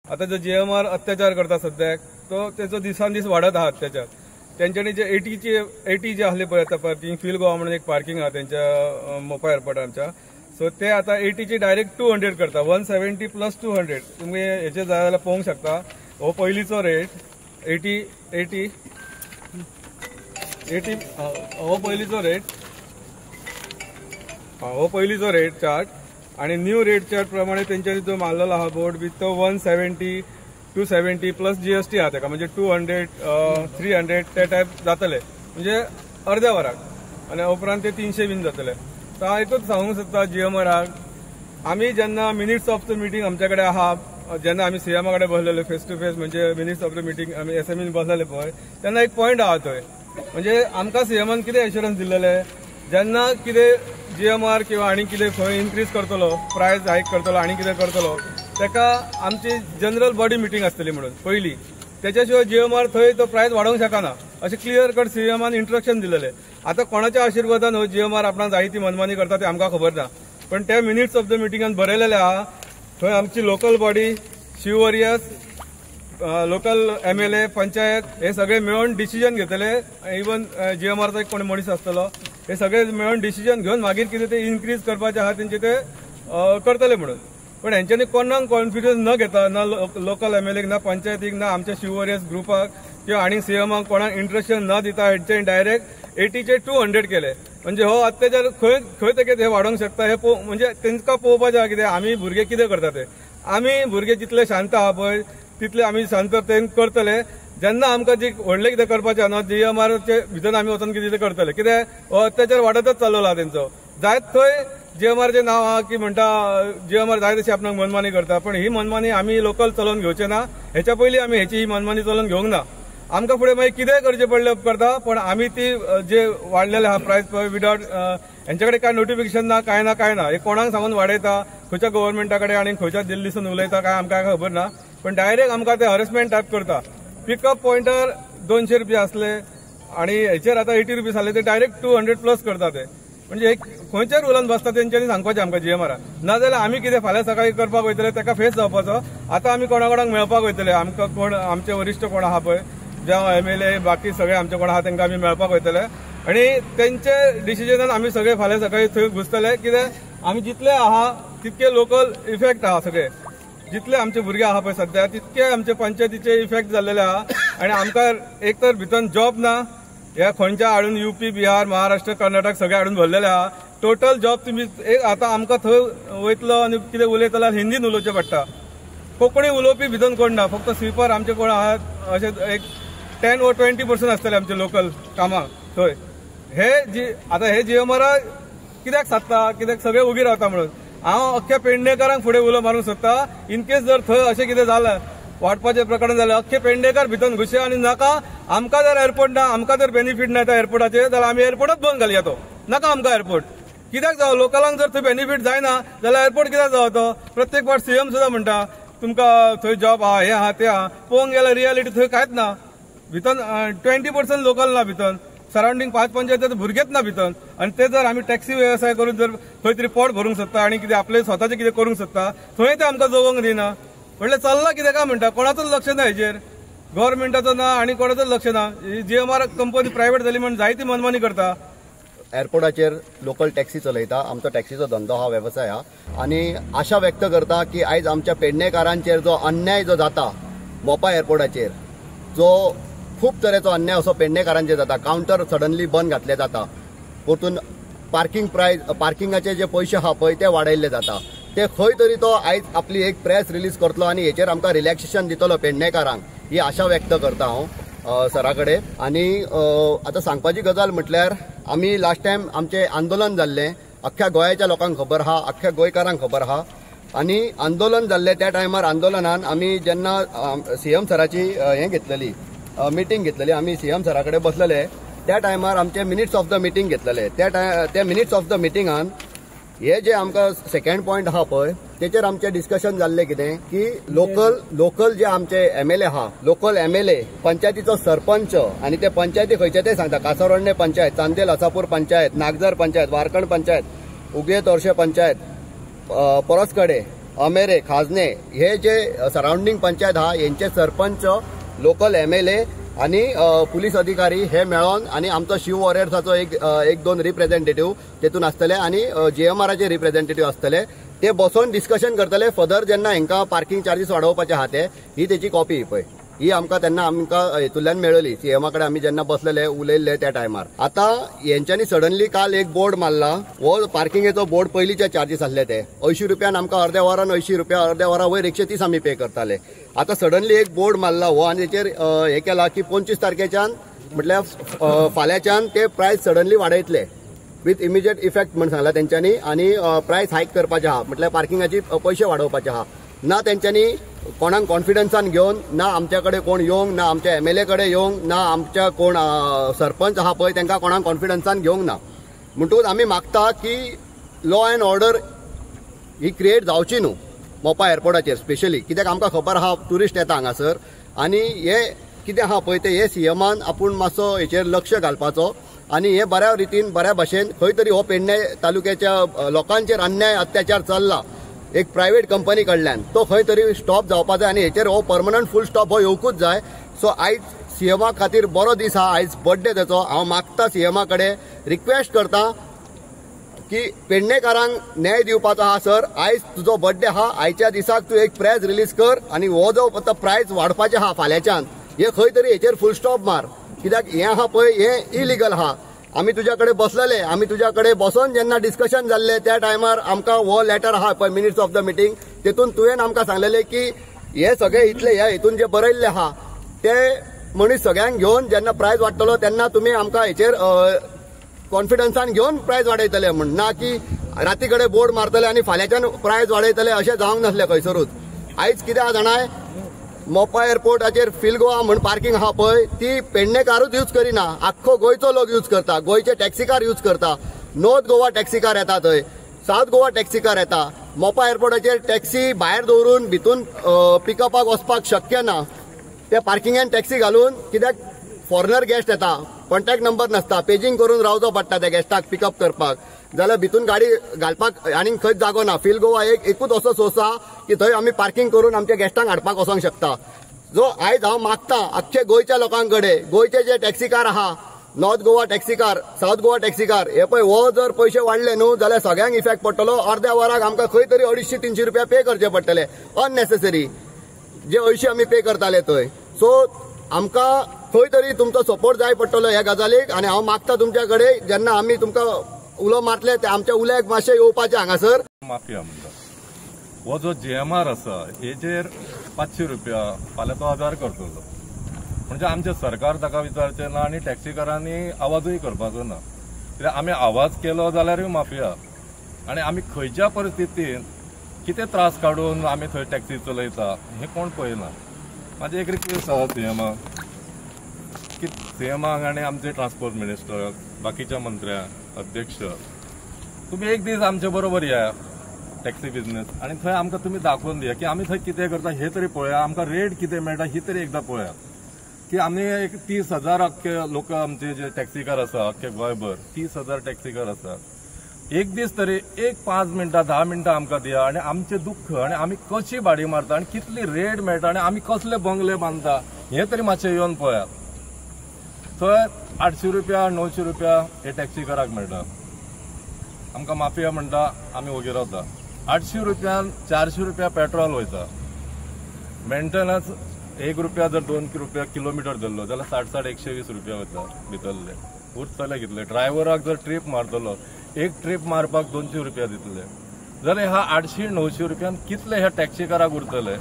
आता जो जीएमआर अत्याचार करता सद्याक तो तेचो दिसान दीस वाडत आहा अत्याचार. तेंच्यांनी जे 80 जे आसले पळय आतां पार्किंग फील गोवा म्हणून एक पार्किंग आहा तेंच्या मोपा एअरपोर्टार आमच्या, सो ते आतां 80ची डायरेक्ट 200 करता, 170 प्लस 200. तुमी हेचे जाय जाल्यार पळोवंक शकता. हो पयलींचो रेट 80 80 80, हो पयलींचो रेट, हो पयलींचो रेट चार्ट. आणि न्यू रेट चार्ट प्रमाणे तेंच्यांनी जो मारलेलो आहा बोर्ड बी तो 170 270 प्लस जीएसटी आहा तेका, म्हणजे 200 300 ते टायप जातले, म्हणजे अर्द्या वराक, आनी उपरांत ते 300 बीन जातले. तर हांव एकूच सांगूंक सोदता जीएमआराक, आमी जेन्ना मिनिट्स ऑफ the meeting आमच्या कडेन आहा, जेन्ना आमी सीएमा कडेन बसलेले फेस टू फेस, म्हणजे मिनिट्स ऑफ the meeting आमी एसएमईन बसलेले पळय, तेन्ना एक पॉयंट आहा थंय, म्हणजे आमकां सीएमान कितें एश्युरन्स दिल्लेले, जेन्ना कितें जीएमआर किंवा आनी कितें खंय इन्क्रीज करतलो, प्रायस हायक करतलो आनी कितें करतलो, ताका आमची जनरल बॉडी मिटींग आसतली म्हणून पयली, तेच्या शिवाय जीएमआर थंय तो प्रायस वाडोवंक शकना अशें क्लियर कट सीएमान इंस्ट्रक्शन दिलेले. आतां कोणाच्या आशिर्वादान हो जीएमआर आपणाक जाय ती मनमानी करता ते आमकां खबर ना, पण त्या मिनिट्स ऑफ the मिटिंगान बरयलेले आहा थंय आमची local body, Shiv warriors, local MLA, panchayat हे सगळे मेळून डिसिजन घेतले, इवन जीएमआरचो एक कोण मनीस आसतलो, हे सगळे मेळून डिसिजन घेवन मागीर कितें ते इन्क्रीज करपाचें आहा तेंचे ते करतले म्हणून. पण हेंच्यांनी कोणाक कॉन्फिडन्स न घेता, ना लोकल एमएलएक, ना पंचायतीक, ना आमच्या शिव वॉरियर्स ग्रुपाक किंवा आनी सीएमाक कोणाक इंट्रक्शन न दिता हेंच्यांनी डायरेक्ट 80चे 200 केले. म्हणजे हो अत्याचार खंय खंय तेके हे वाडोवंक शकता हे म्हणजे तेंकां पळोवपाचें आहा कितें आमी भुरगे कितें करता ते. आमी भुरगे जितले शांत आहा पळय तितले आमी शांत ते करतले. जेन्ना आमकां जी व्हडलें कितें करपाचें आहा न्हू जीएमआरचे भितर आमी वचोन कितें करतले, कितें हो अत्याचार वाडतच चाललो आहा तेंचो. जायत थंय जीएमआरचें नांव आहा की म्हणटा जीएमआर जाय तशी आपणाक मनमानी करता, पण ही मनमानी आमी लोकल चलोवन घेवचे ना. हेच्या पयलीं आमी हेची ही मनमानी चलोवन घेवंक ना. आमकां फुडें मागीर कितेंय करचें पडलें करता, पण आमी ती जे वाडलेले आहा प्रायस पळय विदाउट हेंचे कडेन कांय नोटिफिकेशन ना, कांय ना, कांय ना. हे कोणाक सांगून वाडयता, खंयच्या गव्हर्मेंटा कडेन आनी खंयच्या दिल्लीसून उलयता काय आमकां खबर ना, पण डायरेक्ट आमकां ते हरेसमेंट टायप करता. पिकअप पॉयंटर 200 रुपया आसले आनी हेचेर आतां 80 रुपीज आसले, ते डायरेक्ट 200 प्लस करता ते. म्हणजे एक खंयच्या रुलान बसता तेंच्यांनी सांगपाचें आमकां जीएमआराक, नाजाल्यार आमी कितें फाल्यां सकाळीं करपाक वयतले ताका फेस जावपाचो. आतां आमी कोणा कोणाक मेळपाक वयतले, आमकां कोण आमचे वरिश्ठ कोण आहा पळय, जावं एमएलए बाकी सगळे आमचे कोण आहा तांकां आमी मेळपाक वयतले आनी तेंचे डिसिजनान आमी सगळे फाल्यां सकाळीं थंय घुसतले. कित्याक आमी जितले आहा तितके लोकल इफेक्ट आहा, सगळे जितले आमचे भुरगे आहा पळय सद्या तितके आमचे पंचायतीचे इफेक्ट जाल्लेले आहा. आनी आमकां एक तर भितर जॉब ना, ह्या खंयच्या हाडून युपी, बिहार, महाराष्ट्र, कर्नाटक सगळे हाडून भरलेले आहा. टोटल जॉब तुमी एक आतां आमकां थंय वयतलो आनी कितें उलयतलो हिंदीन उलोवचें पडटा, कोंकणी उलोवपी भितर कोण ना, फक्त स्वीपर आमचे कोण आहात अशें एक 10 or 20% आसतले आमचे लोकल कामाक थंय. हे जी आतां हे जीएमआर कित्याक सादता, कित्याक सगळे उगी रावता म्हणून हांव अख्ख्या पेडणेकारांक फुडें उलो मारूंक सोदता. इनकेस जर थंय अशें कितें जालें, वाडपाचें प्रकरण जालें, अख्खे पेडणेकार भितर घुशे आनी नाका आमकां जर एअरपोर्ट ना, आमकां जर बेनिफीट ना त्या एअरपोर्टाचेर, जाल्यार आमी एअरपोर्टच बंद घालया तो, नाका आमकां एअरपोर्ट. कित्याक जावं लोकलांक जर थंय बेनिफीट जायना जाल्यार एअरपोर्ट कित्याक जावं तो. प्रत्येक फावट सीएम सुद्दां म्हणटा तुमकां थंय जॉब आहा, हें आहा, तें आहा, पळोवंक गेल्यार रियलिटी थंय कांयच ना. भितर 20% लोकल ना, भितर सरावंडींग 5 पंचायती भुरगेच ना भितर. आनी ते जर आमी टॅक्सी वेवसाय करून जर खंय तरी पोट भरूंक सोदता आनी कितें आपलें स्वताचें कितें करूंक सोदता, थंय ते आमकां जगोवंक दिना. म्हणल्यार चल्लां कितें काय म्हणटा, कोणाचोच लक्ष ना हेजेर, गव्हर्मेंटाचो ना आनी कोणाचोच लक्ष ना. जीएमआर कंपनी प्रायवेट जाली म्हण जायती मनमानी करता. एअरपोर्टाचेर लोकल टॅक्सी चलयता, आमचो टॅक्सीचो धंदो हा, वेवसाय हा, आनी आशा व्यक्त करता की आयज आमच्या पेडणेकारांचेर जो अन्याय जो जाता मोपा एअरपोर्टाचेर, जो खूब तरेचो अन्याय असो पेडणेकारांचेर जाता. कावंटर सडनली बंद घातले जाता, परतून पार्किंग प्रायस, पार्किंगाचे जे पयशे आहा पळय ते वाडयल्ले जाता. ते खंय तरी तो आयज आपली एक प्रेस रिलीज करतलो आनी हेचेर आमकां रिलॅक्सेशन दितलो पेडणेकारांक, ही आशा व्यक्त करता हांव सरा कडेन. आनी आतां सांगपाची गजाल म्हटल्यार आमी लास्ट टायम आमचें आंदोलन जाल्लें, अख्ख्या गोंयाच्या लोकांक खबर आहा, अख्ख्या गोंयकारांक खबर आहा. आनी आंदोलन जाल्लें त्या टायमार आंदोलनान आमी जेन्ना सीएम सराची हें घेतलेली, मिटींग घेतलेली, आमी सीएम सरा कडेन बसलेले त्या टायमार आमचे मिनिट्स ऑफ the meeting घेतलेले. त्या मिनिट्स ऑफ the मिटिंगान हे जे आमकां सेकंड पॉयंट आहा पळय तेचेर आमचें डिस्कशन जाल्लें कितें की लोकल जे आमचे एमएलए आहा, लोकल एमएलए, पंचायतीचो सरपंच, आनी ते पंचायती खंयचे ते सांगता, कासारोडणे पंचायत, चांदेल हसापूर पंचायत, नागझर पंचायत, वारकण पंचायत, उगे तोरशे पंचायत, परसकडे, अमेरे, खाजने हे जे सरावंडींग पंचायत आहा हेंचे सरपंच, लोकल MLA आनी पुलीस अधिकारी हे मेळोन आनी आमचो शिव वॉरियर्साचो एक दोन रिप्रेझेंटेटिव्ह तेतून आसतले आनी GMRाचे रिप्रेझेंटेटिव्ह आसतले. ते बसोन डिस्कशन करतले फर्दर जेन्ना हेंकां पार्किंग चार्जीस वाडोवपाचे आहा ते. ही तेची कॉपी पळय, ही आमकां तेन्ना आमकां हेतूंतल्यान मेळ्ळी. CMA कडेन आमी जेन्ना बसलेले उलयल्ले त्या टायमार. आतां हेंच्यांनी सडनली काल एक बोर्ड मारला. हो पार्किंगेचो बोर्ड पयलींचे चार्जीस आसले ते 80 रुपयान आमकां अर्द्या वरान 80 रुपया, अर्द्या वरा वयर 130 आमी पे करताले. आतां सडनली एक बोर्ड मारला हो आनी तेचेर हे केला की 25 तारखेच्यान म्हटल्यार फाल्यांच्यान ते प्रायस सडनली वाडयतले विथ इमिजिएट इफेक्ट म्हण सांगला तेंच्यांनी. आनी प्रायस हायक करपाचे आहा, म्हटल्यार पार्किंगाची पयशे वाडोवपाचे आहा. ना तेंच्यांनी कोणाक कॉन्फिडन्सान घेवन, ना आमच्या कडेन कोण येवंक ना, आमच्या MLA कडेन येवंक ना, आमच्या कोण सरपंच आहा पळय तांकां कोणाक कॉन्फिडन्सान घेवंक ना. म्हणटकूच आमी मागता की law and order he create जावची न्हू मोपा एअरपोर्टाचेर स्पेशली, कित्याक आमकां खबर आहा ट्युरिस्ट येता हांगासर. आनी हे कितें आहा पळय तें हे CMान आपूण मातसो हेचेर लक्ष घालपाचो आनी हे बऱ्या रितीन बऱ्या भाशेन खंय तरी हो पेडणे तालुक्याच्या लोकांचेर अन्याय अत्याचार चल्ला एक प्रायव्हेट कंपनी कडल्यान, तो खंय तरी स्टॉप जावपा जाय आनी हेचेर हो परमनंट फूल स्टॉप हो येवकूच जाय. सो आयज CMा खातीर बरो दीस आहा, आयज बर्थडे तेचो. हांव मागता CMा कडेन, रिक्वेस्ट करता की पेडणेकारांक न्याय दिवपाचो आहा सर. आयज तुजो बर्थडे आहा, आयच्या दिसाक तूं एक प्रेस रिलीज कर आनी हो जो आतां प्रायस वाडपाचें आहा फाल्यांच्यान हे खंय तरी हेचेर फूल स्टॉप मार, कित्याक हें आहा पळय हें इलिगल आहा. आमी तुज्या कडेन बसलेले, आमी तुज्या कडेन बसोन जेन्ना डिस्कशन जाल्लें त्या टायमार आमकां हो लेटर आहा पळय मिनिट्स ऑफ the meeting, तेतून तुवें आमकां सांगलेलें की हे सगळे इतले ह्या हितून जे बरयल्ले आहा ते मनीस सगळ्यांक घेवन जेन्ना प्रायस वाडटलो तेन्ना तुमी आमकां हेचेर कॉन्फिडन्सान घेवन प्रायस वाडयतले म्हण, ना की राती कडेन बोर्ड मारतले आनी फाल्यांच्यान प्रायस वाडयतले अशें जावंक नासलें खंयसरूच. आयज कितें आहा जाणाय, मोपा एअरपोर्टाचेर फिल गोवा म्हण पार्किंग आहा पळय ती पेडणेकारूच यूज करिना, आख्खो गोंयचो लोक यूज करता, गोंयचे टॅक्सीकार यूज करता. नॉर्थ गोवा टॅक्सीकार येता थंय, सावथ गोवा टॅक्सीकार येता. मोपा एअरपोर्टाचेर टॅक्सी भायर दवरून भितून पिकअपाक वचपाक शक्य ना. त्या पार्किंगान टॅक्सी घालून, कित्याक फॉरेनर गेस्ट येता, कॉन्टॅक्ट नंबर नासता, पेजिंग करून रावचो पडटा त्या गेस्टाक पिकअप करपाक, जाल्यार भितून गाडी घालपाक आनीक खंयच जागो ना. फिल गोवा एकूच असो सोर्स आहा की थंय आमी पार्किंग करून आमच्या गेस्टांक हाडपाक वचोंक शकता. जो आयज हांव मागता आख्खे गोंयच्या लोकां कडेन, गोंयचे जे टॅक्सीकार आहा, north Goa taxi car, south Goa taxi car, हे पळय हो जर पयशे वाडले न्हू जाल्यार सगळ्यांक इफेक्ट पडटलो. अर्द्या वराक आमकां खंय तरी 250-300 रुपया पे करचे पडटले अननेसेसरी, जे 80 आमी पे करताले थंय. सो आमकां खंय तरी तुमचो सपोर्ट जाय पडटलो ह्या गजालीक. आनी हांव मागता तुमच्या कडेन, जेन्ना आमी तुमकां उलो मारतले ते आमच्या उल्याक मातशें येवपाचें हांगासर. माफिया म्हणटा हो जो GMR आसा हेजेर 500 रुपया फाल्यां तो 1000 करतलो, म्हणजे आमचें सरकार ताका विचारचें ना आनी टॅक्सीकारांनी आवाजूय करपाचो ना, कित्याक आमी आवाज केलो जाल्यारूय माफिया. आनी आमी खंयच्या परिस्थितीन कितें त्रास काडून आमी थंय टॅक्सी चलयता हें कोण पळयना. म्हाजी एक रिक्वेस्ट आसा CMाक की CMाक आनी आमचे ट्रान्सपोर्ट मिनिस्टराक, बाकीच्या मंत्र्यांक, अध्यक्ष, तुमी एक दीस आमचे बरोबर या टॅक्सी बिझनेस आनी थंय आमकां तुमी दाखोवन दिया की आमी थंय कितें करता हें तरी पळया, आमकां रेट कितें मेळटा ही तरी एकदां पळया. की आमी एक 30,000 अख्खे लोक आमचे जे टॅक्सीकार आसा अख्खे गोंयभर 30,000 टॅक्सीकार आसा, एक दीस तरी एक 5 मिनटां 10 मिनटां आमकां दिया आनी आमचें दुख्ख आनी आमी कशी भाडी मारता आनी कितली रेट मेळटा आनी आमी कसले बंगले बांदता हें तरी मातशें येवन पळया. थंय 800 रुपया 900 रुपया हे टॅक्सीकाराक मेळटा, आमकां माफिया म्हणटा आमी ओगी रावता. 800 रुपयान 400 रुपया पेट्रोल वयता, मेंटेनन्स 1 रुपया जर 2 रुपया किलोमिटर धरलो जाल्यार 60-60 120 रुपया वयता भितरले, उरतले कितले. ड्रायव्हराक जर ट्रीप मारतलो एक ट्रीप मारपाक 200 रुपया दितले जाल्यार ह्या 800-900 रुपयान कितले ह्या टॅक्सीकाराक उरतले.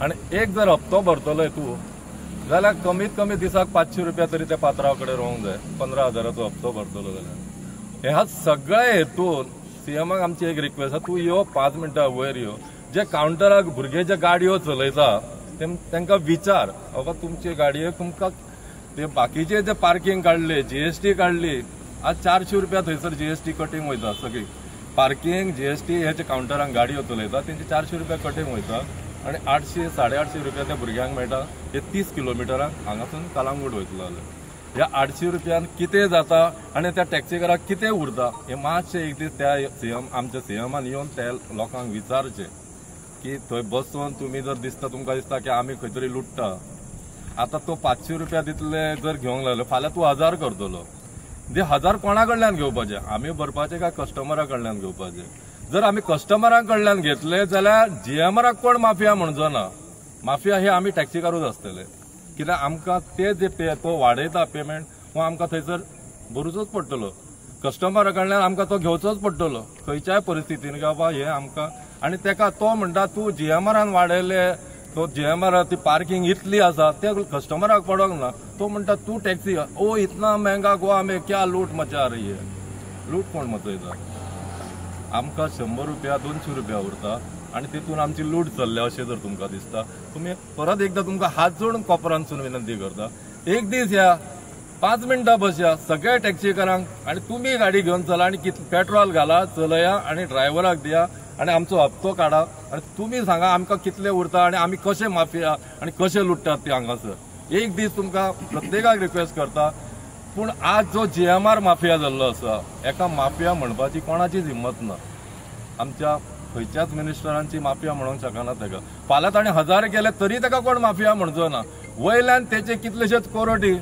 आनी एक जर हप्तो भरतलो तूं जाल्यार कमीत कमी दिसाक 500 रुपया तरी त्या पात्रांव कडेन रोवंक जाय, 15,000चो हप्तो भरतलो जाल्यार. ह्या सगळ्या हेतून CMाक आमची एक रिक्वेस्ट आसा, तूं यो 5 मिनटां वयर यो, जे कावंटराक भुरगे जे गाडयो चलयता तांकां विचार बाबा तुमचे गाडयेक तुमकां ते बाकीचे जे पार्किंग काडले, GST काडली, आज 400 रुपया थंयसर GST cutting वयता, सगळी पार्किंग GST हेचे कावंटरांक गाडयो चलयता तेंचे 400 रुपया कटींग वयता आनी 800-850 रुपया त्या भुरग्यांक मेळटा. हे 30 किलोमिटरांक हांगासून कलांगूट वयतलो जाल्यार ह्या 800 रुपयान कितें जाता आनी त्या टॅक्सीकाराक कितें उरता हें मातशें एक दीस त्या CM आमच्या CMान येवन त्या लोकांक विचारचें की थंय बसून तुमी जर दिसता, तुमकां दिसता की आमी खंय तरी लुट्टा. आतां तो 500 रुपया दितले जर घेवंक लागलो, फाल्यां तूं 1000 करतलो. ते 1000 कोणा कडल्यान घेवपाचे? आमी भरपाचे काय कस्टमरा कडल्यान घेवपाचे? जर आमी कस्टमरां कडल्यान घेतले जाल्यार जीएमआराक कोण माफिया म्हणचो ना. माफिया हे आमी टॅक्सीकारूच आसतले, कित्याक आमकां ते जे तो वाडयता पेमेंट हो आमकां थंयसर भरुचोच पडटलो. कस्टमरा कडल्यान आमकां तो घेवचोच पडटलो खंयच्याय परिस्थितीन की बाबा हे आमकां. आनी तेका तो म्हणटा तूं जीएमआरान वाडयले, तो जीएमआर ती पार्किंग इतली आसा ते कस्टमराक पडोंक ना. तो म्हणटा तूं टॅक्सी ओ इतना महंगा गोवा में क्या लूट मचा रही है. लूट कोण मचयता? आमकां 100 रुपया 200 रुपया उरता आनी तितून आमची लूट चल्ल्या अशें जर तुमकां दिसता, तुमी परत एकदां तुमकां हात जोडून कोपरांतसून विनंती करता, एक दीस या 5 मिनटां बसया सगळ्या टॅक्सीकारांक आनी तुमी गाडी घेवन चला आनी पेट्रोल घाला, चलया आनी ड्रायव्हराक दिया आनी आमचो हप्तो काडा आनी तुमी सांगा आमकां कितले उरता आनी आमी कशे माफिया आनी कशे लुट्टात ते हांगासर. एक दीस तुमकां प्रत्येकाक रिक्वेस्ट करता. पूण आज जो जीएमआर माफिया जाल्लो आसा, एका माफिया म्हणपाची कोणाचीच हिंमत ना. आमच्या खंयच्याच मिनिस्टरांची माफिया म्हणूंक शकना ताका. फाल्यां ताणें 1000 केले तरी ताका कोण माफिया म्हणचो ना. वयल्यान तेचे कितलेशेच करोडी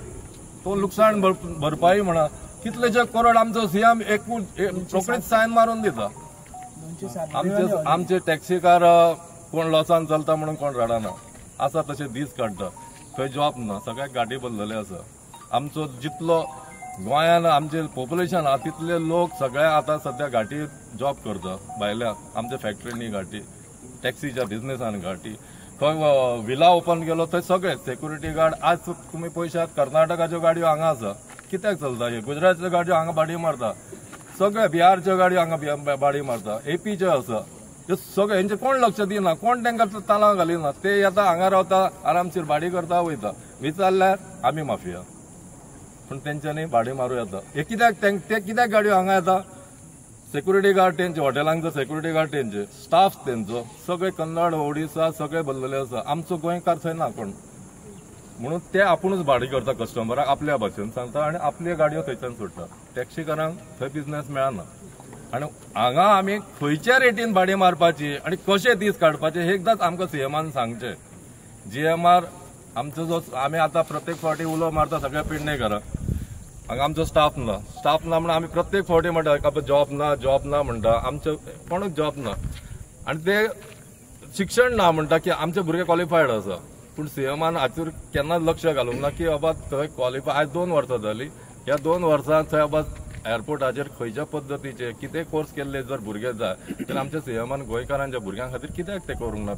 तो लुकसाण भरपाई म्हणा, कितलेशे करोड आमचो सीएम एकूण रोखडीच सायन मारून दिता. आमचे टॅक्सीकार कोण लॉसान चलता म्हणून कोण रडना, आसा तशे दीस काडटा. खंय जॉब ना, सगळ्याक गाडी बदलले आसा. आमचो जितलो गोंयान आमचे पॉप्युलेशन आहा तितले लोक सगळे आतां सद्या घाटी जॉब करता. भायल्या आमच्या फॅक्टरींनी घाटी, टॅक्सीच्या बिझनेसान घाटी, खंय विला ओपन केलो थंय सगळे सेक्युरिटी गार्ड. आज तुमी पळयशात कर्नाटकाच्यो गाडयो हांगा आसा, कित्याक चलता हे? गुजरातच्यो गाडयो हांगा भाडी मारता, सगळे बिहारच्यो गाडयो हांगा भाडी मारता, एपीच्यो आसा. हे सगळे हेंचे कोण लक्ष दिना, कोण तांकां तालां घालिना. ते येता हांगा रावता, आरामशीर भाडी करता वयता. विचारल्यार आमी माफिया, पूण तेंच्यांनी भाडी मारूं येता. हे कित्याक ते कित्याक गाडयो हांगा येता? सेक्युरिटी गार्ड तेंचे, हॉटेलांचो सेक्युरिटी गार्ड तेंचे, स्टाफ तेंचो, सगळे कन्नड ओडिसा सगळे बदलले आसा. आमचो गोंयकार थंय ना कोण, म्हणून ते आपुणूच भाडी करता कस्टमराक आपल्या भाशेन सांगता आनी आपल्यो गाडयो थंयच्यान सोडटा. टॅक्सीकारांक थंय बिझनेस मेळना. आनी हांगा आमी खंयच्या रेटीन भाडी मारपाची आनी कशे दीस काडपाचे हे एकदांच आमकां सीएमान सांगचें. जीएमआर आमचो जो आमी आतां प्रत्येक फावटी उलो मारता सगळ्या पेडणेकारांक, हांगा आमचो स्टाफ ना, स्टाफ ना म्हणून आमी प्रत्येक फावटी म्हणटा बाबा जॉब ना, जॉब ना म्हणटा. आमचो कोणूच जॉब ना आनी ते शिक्षण ना म्हणटा की आमचे भुरगे क्वॉलिफायड आसा. पूण सीएमान हाचेर केन्नाच लक्ष घालूंक ना की बाबा थंय क्वॉलिफाय. आयज 2 वर्सां जाली, ह्या 2 वर्सां थंय बाबा एअरपोर्टाचेर खंयच्या पद्दतीचे कितें कोर्स केल्ले जर भुरगे जाय जाल्यार आमच्या सीएमान गोंयकारांच्या भुरग्यां खातीर कित्याक ते करूंक ना?